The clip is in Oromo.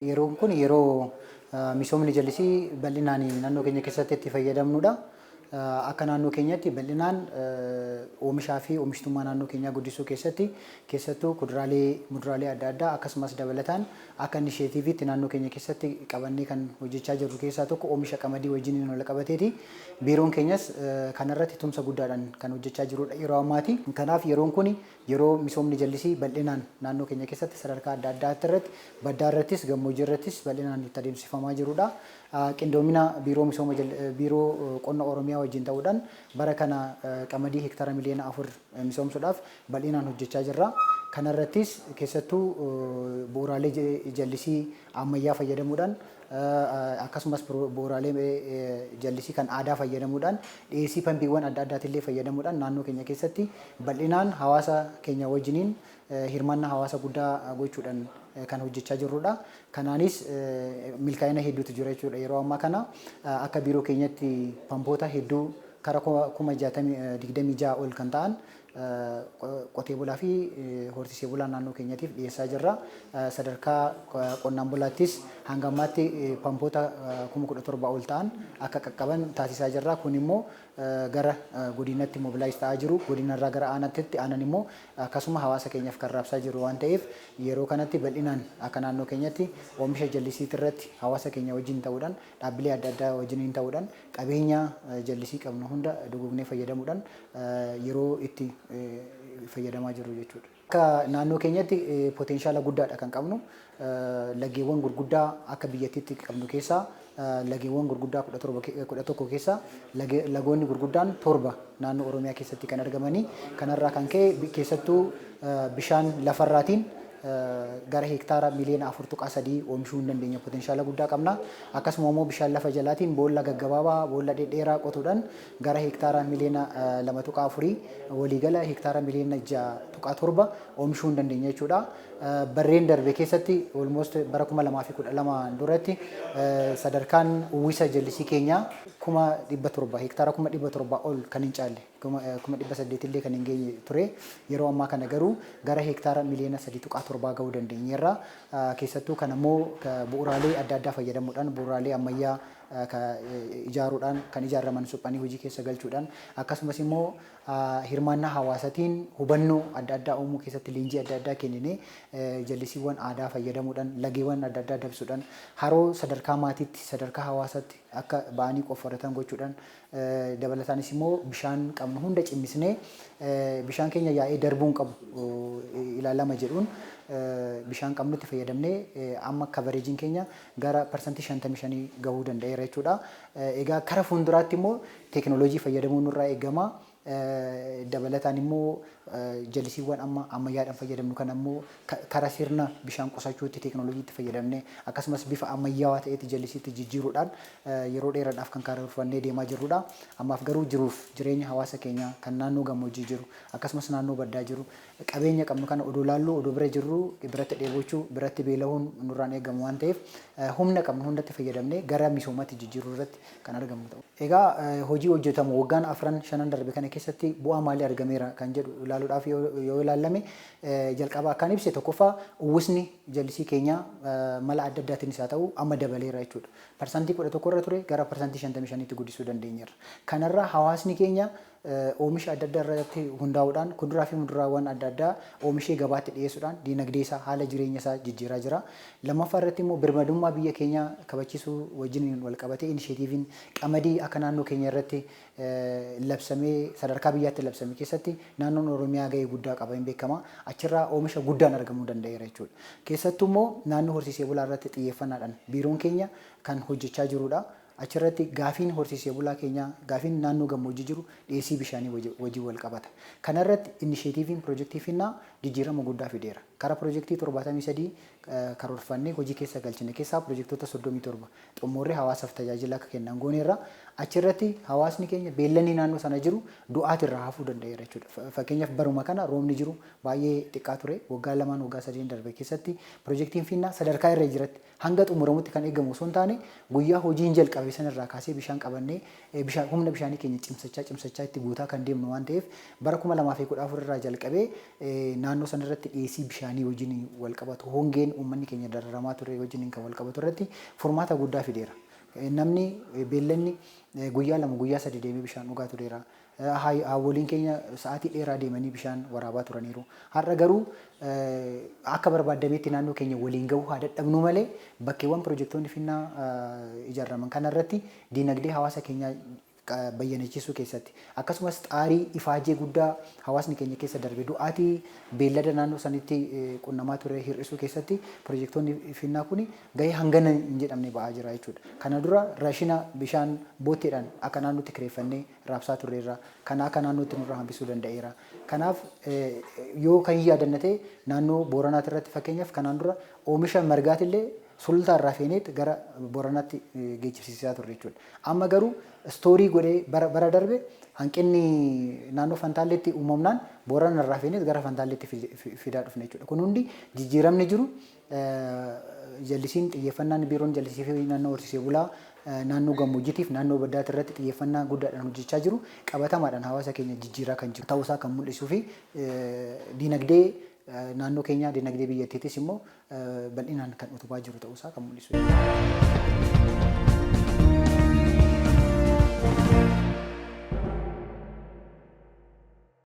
Yeroon kun yeroo misoomni jallisii bal'inaan naannoo keenya keessatti itti fayyadamnudha. Akka naannoo keenyatti bal'inaan oomishaa fi oomishtummaa naannoo keenyaa guddisuu keessatti, keessattuu kuduraalee, muduraalee adda addaa, akkasumas dabalataan akka inisheetiiviitti naannoo keenya keessatti qabannee kan hojjechaa jirru keessaa tokko oomisha qamadii wajjin wal qabateeti. Biiroon keenyas kanarratti tumsa guddaadhaan kan hojjechaa jirudha yeroo ammaati. Kanaaf yeroon kun yeroo misoomni jallisii bal'inaan naannoo keenya keessatti sadarkaa adda addaatti irratti, baddaa irrattis, gammoojjii irrattis bal'inaan itti adeemsifamaa jirudha. Qindoomina Biiroo Misooma Biiroo Qonna Oromiyaa wajjin ta'uudhaan bara kana qamadii heektaara miliyoona 4 misoomsuudhaaf bal'inaan hojjechaa jirra. Kanarrattis keessattuu bu'uuraalee jallisii ammayyaa fayyadamuudhaan, akkasumas bu'uuraalee jallisii kan aadaa fayyadamuudhaan, dhiyeessii pampiiwwan adda addaatillee fayyadamuudhaan naannoo keenya keessatti bal'inaan hawaasa keenya wajjiniin hirmaannaa hawaasa guddaa gochuudhaan kan hojjechaa jirrudha. Kanaanis milkaa'ina hedduutu jira jechuudha. Yeroo ammaa kana akka biiroo keenyatti pampoota hedduu kara 26,000 ol kan ta'an qotee bulaa fi horsiisee bulaa naannoo keenyatiif dhiyeessaa jirra. Sadarkaa qonnaan bulaattis hanga ammaatti pampoota 17,000 ol ta'an akka qaqqaban taasisaa jirra. Kun immoo gara godinatti mobilize ta'aa jiru. Godinarraa gara aanaatti, aanan immoo akkasuma hawaasa keenyaaf kan raabsaa jiru waan ta'eef, yeroo kanatti bal'inaan akka naannoo keenyatti oomisha jallisiitii irratti hawaasa keenya wajjin ta'uudhaan, dhaabbilee adda addaa wajjiniin ta'uudhaan, qabeenya jallisii qabnu hunda dugugnee fayyadamuudhaan yeroo itti fayyadamaa jirru jechuudha. Akka naannoo keenyatti potential guddaadha kan qabnu. Lageewwan gurguddaa akka biyyattiitti qabnu keessaa lageewwan gurguddaa 17, 11 keessaa lagoonni gurguddaan torba naannoo Oromiyaa keessatti kan argamanii. Kanarraa kan ka'e keessattuu bishaan lafarraatiin gara heektaara miliyoona 4.3 oomishuu hin dandeenya, potential guddaa qabna. Akkasuma immoo bishaan lafa jalaatiin boolla gaggabaabaa, boolla dhedheeraa qotuudhaan gara heektaara miliyoona 2.4, waliigala heektaara miliyoona 6.7 oomishuu hin dandeenya jechuudha. Barreen darbe keessatti, almost bara 2012 duratti, sadarkaan uwwisa jallisii keenyaa 700,000, heektaara 700,000 ol kan hin caalle, 800,000 illee kan hin geenye ture. Yeroo ammaa kana garuu gara heektaara miliyoona 3.7 gahuu dandeenyeerra. Keessattuu kan ammoo bu'uuraalee adda addaa fayyadamuudhaan, bu'uuraalee ammayyaa ijaaruudhaan, kan ijaaraman suphanii hojii keessa galchuudhaan, akkasumas immoo hirmaannaa hawaasatiin hubannoo adda addaa uumuu keessatti leenjii adda addaa kenninee, jallisiiwwan aadaa fayyadamuudhaan, lageewwan adda addaa dabsuudhaan, haroo sadarkaa maatiitti, sadarkaa hawaasaatti akka ba'anii qofforatan gochuudhaan, dabalataanis immoo bishaan qabnu hunda cimmisnee, bishaan keenya yaa'ee darbuun qabu ilaalama jedhuun, bishaan qabnutti fayyadamnee amma coverageiin keenya gara 55% gahuu danda'eera jechuudha. Egaa kara fuulduraatti immoo teekinooloojii fayyadamuun nurraa eegama. Dabalataan immoo jallisiiwwan amma ammayyaadhaan fayyadamnu kan ammoo kara sirna bishaan qusachuutti teekinooloojiitti fayyadamnee, akkasumas bifa ammayyaawaa ta'etti jallisiitti jijjiiruudhaan yeroo dheeraadhaaf kan karoorfannee deemaa jirrudha. Ammaaf garuu jiruuf jireenya hawaasa keenyaa kan naannoo gammoojjii jiru, akkasumas naannoo baddaa jiru, qabeenya qabnu kana odoo laalluu, odoo bira jirru biratti dheebochuu, biratti beela'uun nurraan eegamu waan ta'eef, humna qabnu hundatti fayyadamnee gara misoomaatti jijjiiruu irratti kan argamu ta'u. Egaa hojii hojjetamu waggaan afran shanan darbe kana keessatti bu'aa maalii argameera kan jedhu ilaaluudhaaf yoo ilaalame, jalqaba akkaan ibse, tokkoffaa uwwisni jallisii keenyaa mala adda addaatiinis haa ta'u amma dabaleera jechuudha. 11% irra ture gara 55%tti guddisuu dandeenyeerra. Kanarraa hawaasni keenya oomisha adda addaa irratti hundaa'uudhaan kuduraa fi muduraawwan adda addaa oomishee gabaatti dhiyeessuudhaan diinagdee isaa, haala jireenya isaa jijjiiraa jira. Lammaffaa irratti immoo birmadummaa biyya keenyaa kabachiisuu wajjin wal qabatee inisheetiiviin qamadii akka naannoo keenya irratti labsamee, sadarkaa biyyaatti labsame keessatti naannoon Oromiyaa gahee guddaa qaba, hin beekama. Achirraa oomisha guddaan argamuu danda'eera jechuudha. Keessattuu immoo naannoo horsiisee bulaa irratti xiyyeeffannaadhaan biiroon keenya kan hojjechaa jirudha. Achirratti gaafiin horsiisee bulaa keenyaa, gaafiin naannoo gammoojjii jiru dhiyeessii bishaanii wajjin wal qabata. Kanarratti inisheetiiviin piroojeektii Finnaa jijjiirama guddaa fideera. Karaa piroojeektii 73 karoorfannee hojii keessa galchine keessaa piroojeektoota 37 xumurree hawaasaaf tajaajila akka kennan gooneerra. Achirratti hawaasni keenya, beellanni naannoo sana jiru du'aatirraa hafuu danda'eera jechuudha. Fakkeenyaaf baruma kana roobni jiru baay'ee xiqqaa ture. Waggaa 2n, waggaa 3n darbe keessatti piroojeektiin Finnaa sadarkaa irra jiratti hanga xumuramutti kan eegamu osoo hin taane, guyyaa hojiin jalqabe sanarraa kaasee bishaan qabannee, bishaan, humna bishaanii keenya cimsachaa cimsachaa itti guutaa kan deemnu waan ta'eef, bara 2014 irraa jalqabee naannoo sanarratti dhiyeessii bishaanii wajjin wal qabatu hongeen uummanni keenya dararamaa ture wajjin kan wal qabatu irratti furmaata guddaa fideera. Namni, beellanni guyyaa 2, guyyaa 3 deemee bishaan dhugaa tureera. Haawwoliin keenya sa'aatii dheeraa deemanii bishaan waraabaa turaniiru. Har'a garuu akka barbaadametti naannoo keenya waliin gahuu haa dadhabnu malee, bakkeewwan pirojektoonni finnaa ijaaraman kanarratti diinagdee hawaasa keenyaa bayyanachiisuu keessatti, akkasumas xaarii ifaajee guddaa hawaasni keenya keessa darbe, du'aatii beellada naannoo sanitti qunnamaa ture hir'isuu keessatti pirojektoonni finnaa kun gahee hangana hin jedhamne ba'aa jira jechuudha. Kana dura rashina bishaan bootteedhaan akka naannootti kireeffannee raabsaa turreerra. Kana akka naannootti nurraa hambisuu danda'eera. Kanaaf yoo kan yaadanna ta'e, naannoo Booranaati irratti fakkeenyaaf kanaan dura oomisha margaatillee Sulultaa irraa feeneet gara Booranaatti geejjibsiisaa turre jechuudha. Amma garuu store godhee bara darbe hanqinni naannoo Fantaalleetti uumamnaan Boorana irraa feeneet gara Fantaalleetti fidaa dhufne jechuudha. Kun hundi jijjiiramni jiru, jallisiin, xiyyeeffannaan biiroon jallisii fi naannoo horsiisee bulaa naannoo gammoojjiitiif naannoo baddaati irratti xiyyeeffannaa guddaadhaan hojjechaa jiru qabatamaadhaan hawaasa keenya jijjiiraa kan jiru ta'uusaa kan mul'isuu fi diinagdee naannoo keenyaa, diinagdee biyyattiitis immoo bal'inaan kan utubaa jiru ta'uusaa kan mul'isudha.